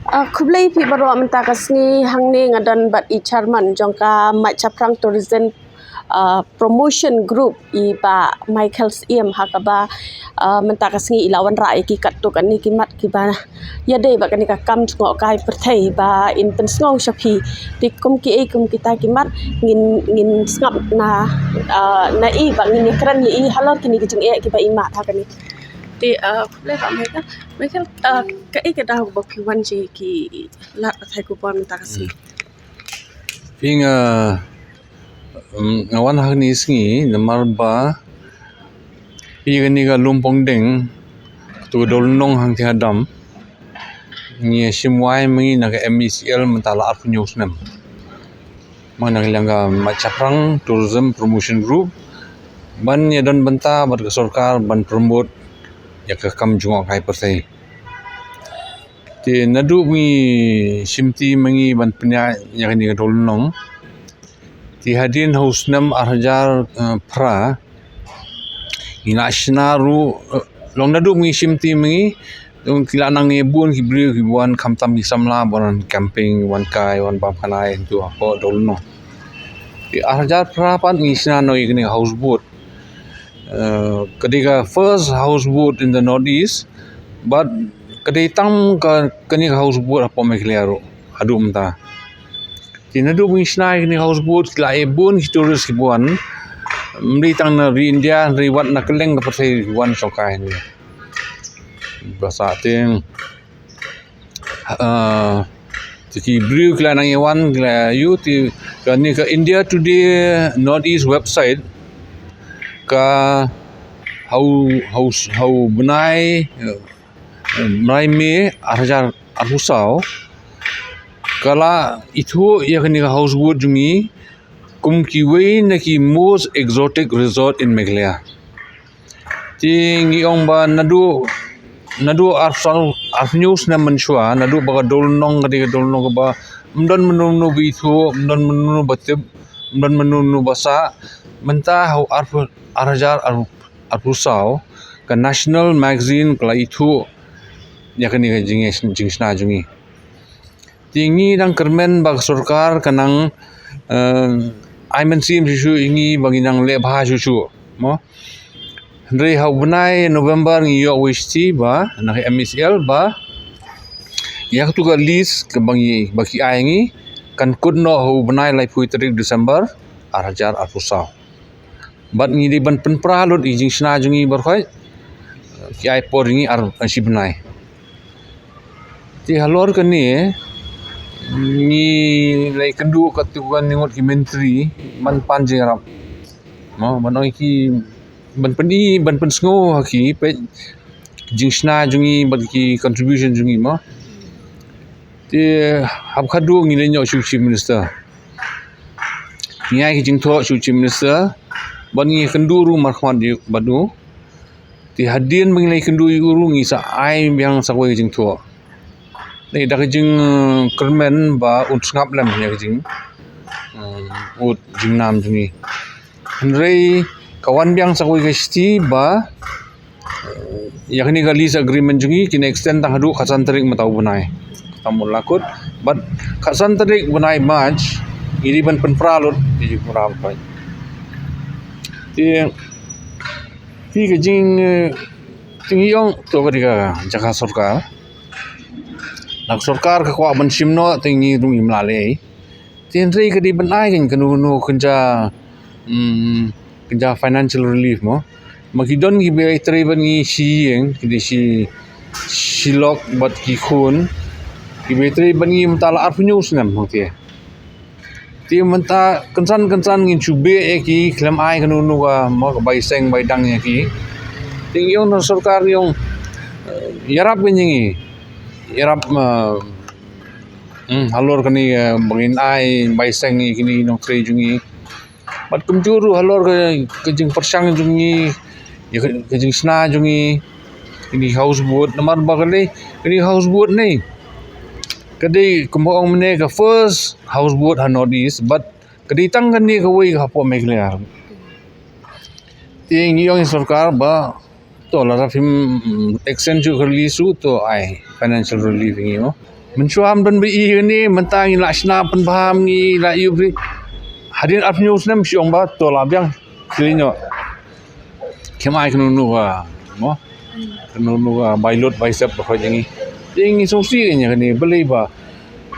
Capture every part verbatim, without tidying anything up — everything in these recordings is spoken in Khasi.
Ah, khublei phi baroh. Mynta ka sngi hangne nga don bad i chairman jong ka Mait Chaphrang Tourism, ah, Promotion Group, i Bah Michael Syiem, ha kaba, ah, mynta ka sngi i la wanrah ïa ki katto katne ki mat kiba ïadei bad kane ka kam jngohkai pyrthei ba in pynsngew sha phi. Te kum kiei kum kita ki mat ngin, ngin sngap na, ah, na i ba ngin ïakren ïa i halor kine ki jingeh kiba i mad ha kane. Te, ah, khublei Bah Michael. Michael, ah, kaei ka daw ba phi wan sha ki lad pathai khubor mynta ka sngi? Hmm. Phi nga, um, nga wan ha kane ka sngi namar ba phi kane ka Lumpongdeng, tu Dawlnong hangtei hadam, ngi shim wai ma ngi na ka M E C L mynta la arphew hynñiew snem. Ma na ka liang ka Mait Chaphrang Tourism Promotion Group ban ïa don bynta bad ka sorkar ban promote ïa ka kam jngohkai pyrthei. Te naduh ngi shimti ma ngi ban pynïaid ïa kane ka Dawlnong, te hadien ha u snem ar hajar, eh, phra, ngi la shna ruh, eh, long naduh ngi shimti ma ngi, ki la nang ïa bun ki briew ki wan khamtam ki samla ban wan camping, wan kai, wan bam khanai hangtu hapoh Dawlnong. Te ar hajar phra pat ngi shna noh ïa kane ka houseboat. Eh, ka dei ka first houseboat in the Northeast, bad ka dei tang ka, kane ka houseboat hapoh Meghalaya ruh haduh mynta. Te naduh ba ngi shna ïa kane ka houseboat ki la ïa bun ki tourist kiba wan. Ym dei tang na ri India, hynrei wat na kylleng ka pyrthei ki wan shongkai hangne. Ba sah te, ah, te ki briew ki la nang ïa wan, ki la ïa ïoh, te kane ka India Today Northeast website ka ha u, ha u, ha u bnai, eh, bnai May ar hajar arphew saw, ka la ithuh ïa kane ka houseboat jong ngi kum kiwei na ki most exotic resort in Meghalaya. Te ngi ong ba naduh, naduh arphew saw, arphew hynñiew snem mynshuwa, naduh ba ka Dawlnong ka dei ka Dawlnong kaba ym don mynno mynno ba ithuh, ym don mynno mynno ba tip, ym don mynno mynno ba sah, mynta ha u arphew, ar hajar arphew saw, ka National Magazine ka la ithuh ïa kane ka jing, jingshna jong ngi. Te ngi dang kyrmen ba ka sorkar ka nang, eh, ai mynsiem shuh shuh ïa ngi ba ngin nang leh bha shuh shuh, mo. Hynrei ha u bnai November ngi ïoh wei shithi ba na ka M E C L ba ïa katu ka lease kaba ngi, ba ki ai ïa ngi kan kut noh ha u bnai laiphew tarik December ar hajar arphew saw. Bad ngi dei ban pynpra lut ïa ki jingshna jong ngi baroh khoit, ki ai por ïa ngi ar, shi bnai. Te halor kane ngi la ïakynduh katto katne ngut ki myntri ban pan jingïarap, mo, ban ong ïa ki, ban pyni, ban pynsngew ha ki, peit ki jingshna jong ngi bad ki contribution jong ngi, mo. Te hap khadduh ngi leit noh sha u Chief Minister. Ngi ai ki jingthoh sha u Chief Minister bad ngi ïakynduh ruh markhmat bad u. Te hadien ba ngi la ïakynduh ïa u ruh ngi sa ai biang sa kawei ka jingthoh. Te da ka jingkyrmen ba un sngap lem ïa ka jing, um, u jingnam jong ngi. Hynrei ka wan biang sa kawei ka shithi ba, eh, ïa kane ka lease agreement jong ngi kin extend tang haduh khatsan tarik mynta u bnai. Tang mut la kut, bad khatsan tarik bnai March ngi dei ban pynpra lut ïa ki jingpynpra. Te, te ka jing, eh, te ngi ong to ka dei ka jaka sorkar. Na ka sorkar ka kwah ban shim noh te ngi ruh ngim lah leh. Te hynrei ka dei ban ai kano kano kynja, mm, kynja financial relief, mo. Ma ki don kiba ïatrei bad ngi shi ïing, ki dei shi, shi lok bad ki khun kiba ïatrei bad ngi mynta la arphew hynñiew snem hangtei. Te mynta kynsan kynsan ngin shu beh ïa ki khlem ai kano kano ka, mo, ka bai seng bai dang ïa ki. Te ngi ong na sorkar, ngi ong, eh, ïarap ïa ngi, ïarap, eh, Hmm, halor kane, eh, ba ngin ai bai seng ïa kine ki nongtrei jong ngi. Bad kumjuh ruh halor ka, ka jingpyrshang jong ngi ïa ka, ka jingshna jong ngi, kine ki houseboat, namar ba kane, kine ki houseboat ne ka dei kumba ong mynne ka first houseboat ha North East, bad ka dei tang kane kawei ka hapoh Meghalaya. Te ngi ong ïa sorkar ba To lada phim extend shuh ka lease ruh to ai financial relief ïa ngi mo. Mynshuwa ym don ba i ïa kane mynta ngi la shna pynbha ngi la ïoh bri. Hadien arphew snem shu ong ba to la biang. Kylli noh. Kim ai kano kano ka mo. Kano kano ka bai lut bai sep ba khot ïa ngi. Ïa ngi sngewsih ïa kane balei ba.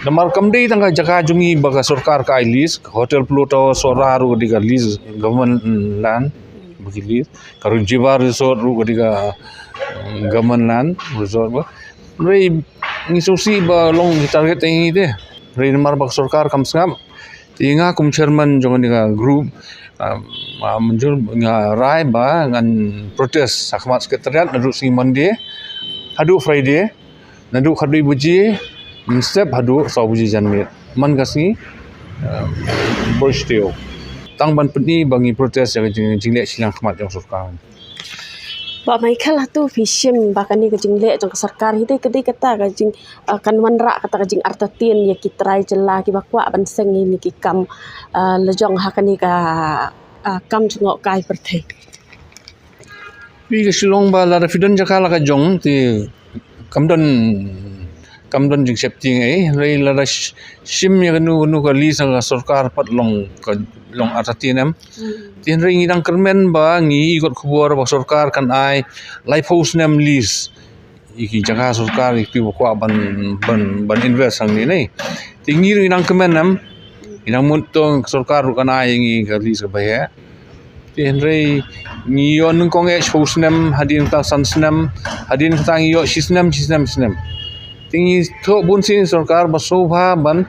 Namar kam dei tang ka jaka jong ngi ba ka sorkar ka ai lease, ka hotel Pluto Sohra ruh ka dei ka lease government land ba ki lease. Ka River Resort ruh ka dei ka, mm, government land resort ba. Hynrei ngi sngewsih ba long ki target ïa ngi te. Hynrei namar ba ka sorkar kam sngap. Te nga kum chairman jong kane ka group, ah, ah, mynjur nga rai ba ngan protest ha khmat secretariat naduh sngi Monday haduh Friday. Naduh khatwei baje mynstep haduh saw baje janmiet man ka sngi, eh, Bor Shtiew. Tang ban pyni ba ngi protest ïa ka jing, jingleh shiliang khmat jong sorkar. Bah Michael, hato phi shim ba kane ka jingleh jong ka sorkar hi dei ka dei kata ka jing, eh, kan wanrah kata ka jingartatien ïa ki trai jylla kiba kwah ban seng ïa kine ki kam, eh, lajong ha kane ka, eh, kam jngohkai pyrthei. Phi ka Shillong ba lada phi don jaka la ka jong te kam don, kam don jingsheptieng ei. Hynrei lada sh-, shim ïa kano kano ka lease ka sorkar pat long ka long artatien em. Hmm. Te hynrei ngi dang kyrmen ba ngi i kot khubor ba sorkar kan ai laiphew snem lease. Ïa ki jaka sorkar ïa ki ba kwah ban, ban, ban invest hangne ne. Te ngi ruh ngi dang kmen em. Ngi dang mut to sorkar ruh kan ai ïa ngi ka lease kaba heh. Te hynrei ngi ïoh nyngkong eh shiphew snem, hadien kata san snem, hadien kata ngi ïoh shi snem, shi snem, shi snem. Te ngi thoh bun sien sorkar ba sngewbha ban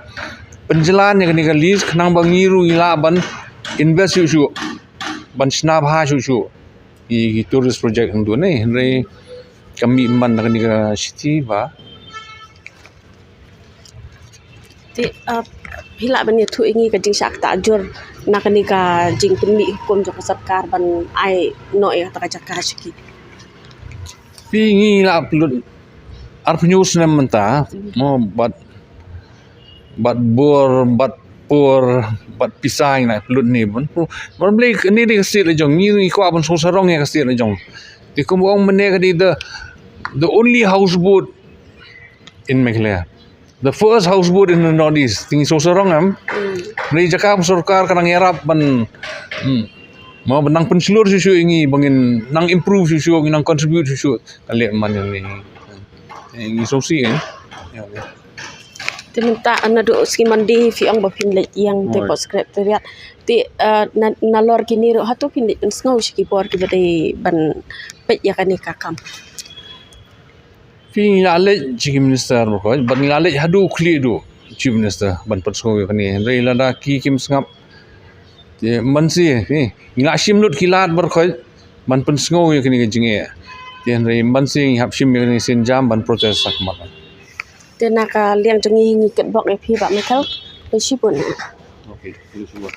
pynjlan ïa kane ka lease khnang ba ngi ruh ngi lah ban invest shuh shuh, ban shna bha shuh shuh ïa ki tourist project hangtu ne. Hynrei kam mih man na kane ka shithi ba. Te, ah, phi lah ban ïathuh ïa ngi ka jingshah ktah jur na kane ka jingpynmih hukum jong ka sorkar ban ai noh ïa kata ka jaka sha ki. Phi ngi la pynlut arphew snem mynta mo bad, bad bor, bad por, bad pisa ngi la pynlut ne bun. Mar blei kane dei ka state la jong ngi, ngi kwah ban sngewsarong ïa ka state la jong. Te kum ong mynne ka dei the, the only houseboat in Meghalaya. The first houseboat in the Northeast. Te ngi sngewsarong em. Hmm. Hynrei jaka ba sorkar ka nang ïarap ban, hmm, mo ban nang pynshlur shuh shuh ïa ngi, ba ngin nang improve shuh shuh, ngin nang contribute shuh shuh. Ka leh man ïa ngi. Eh, ngi sngewsih eh. Ïa, ïa. Te mynta naduh sngi Monday phi ong ba phin leit ïeng te, oi, port secretariat. Te, eh, na, nalor kine ruh hato phin leit pynsngew sha ki bor kiba dei ban peit ïa kane ka kam. Phi ngi la leit Chief Minister baroh, bad ngi la leit haduh khlieh duh Chief Minister ban pynsngew ïa kane. Hynrei lada ki kim sngap te mynsi phi ngi la shim lut ki lad baroh ban pynsngew ïa kane ka jingeh. Te hynrei mynsi ngi hap shim ïa kane ka sienjam ban protest ha khmat. Te na ka liang jong ngi ngi kitbok ïa phi Bah Michael. Khublei shibun. Okay, khublei shibun.